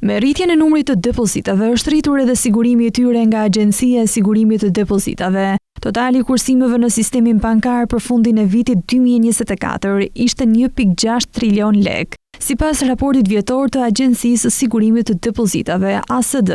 Me rritjen e numrit të depozitave është rritur edhe sigurimi i tyre nga Agjencia e Sigurimit të Depozitave. Totali i kursimeve në sistemin bankar për fundin e vitit 2024 ishte 1.6 trilion lekë. Sipas raportit vjetor të Agjencisë së Sigurimit të Depozitave, ASD,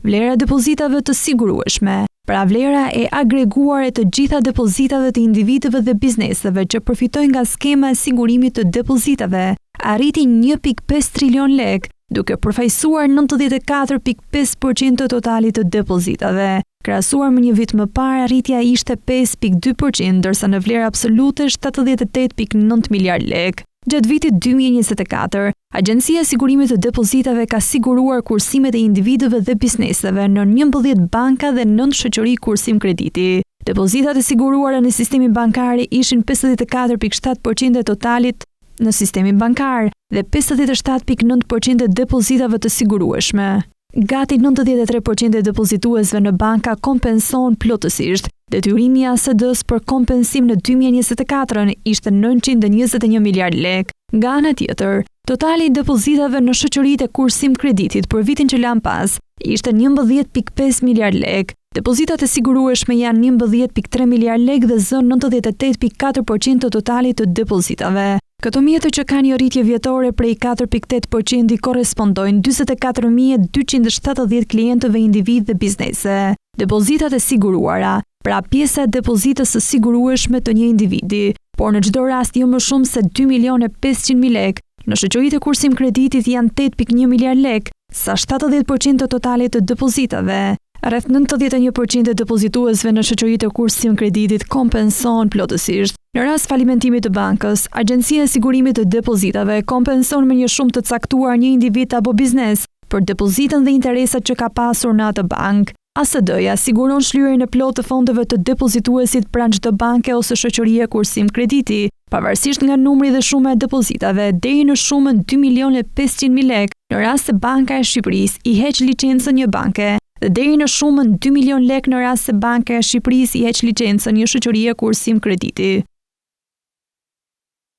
vlera e depozitave të sigurueshme, pra vlera e agreguar e të gjitha depozitave të individëve dhe bizneseve që përfitojnë nga skema e sigurimit të depozitave, arriti 1.5 trilion lekë, duke përfaqësuar 94.5% të totalit të depozitave. Krahasuar me një vit më parë, rritja ishte 5.2%, ndërsa në vlerë absolute 78.9 miliard lekë. Gjatë vitit 2024, Agjencia e Sigurimit të Depozitave ka siguruar kursimet e individëve dhe bizneseve në 11 banka dhe 9 shoqëri kursim krediti. Depozitat e siguruara në sistemin bankar ishin 54.7% e totalit në sistemin bankar dhe 57.9% e depozitave të sigurueshme. Gati 93% e depozituesve në banka kompensohen plotësisht. Detyrimi i ASD-së për kompensim në 2024 ishte 921 miliard lekë. Nga ana tjetër, totali i depozitave në shoqëritë e kursim kreditit për vitin që lamë pas ishte 11.5 miliard lekë. Depozitat e sigurueshme janë 11.3 miliard lekë dhe zënë 98.4% të totalit të depozitave. Këto mjete që kanë një rritje vjetore prej 4.8% i korrespondojnë 44.270 klientëve individë dhe biznese. Depozitat e siguruara, pra pjesa e depozitës së sigurueshme të një individi, por në çdo rast jo më shumë se 2 milionë e 500 mijë lekë, në shoqëritë e kursim kreditit janë 8.1 miliard lekë, sa 70% të totalit të depozitave. Rreth 91% e depozituesve në shoqëritë e kursim kreditit kompensohen plotësisht. Në rast falimentimi të bankës, Agjencia e Sigurimit të Depozitave kompenson me një shumë të caktuar një individ apo biznes për depozitën dhe interesat që ka pasur në atë bankë. ASD-ja siguron shlyerjen e plotë të fondeve të depozituesit pranë çdo banke ose shoqërie kursim krediti, pavarësisht nga numri dhe shuma e depozitave, deri në shumën 2 milionë e 500 mijë lekë, në rast se Banka e Shqipërisë i heq licencën një banke dhe deri në shumën 2 milionë lekë në rast se Banka e Shqipërisë i heq licencën një shoqërie kursim krediti.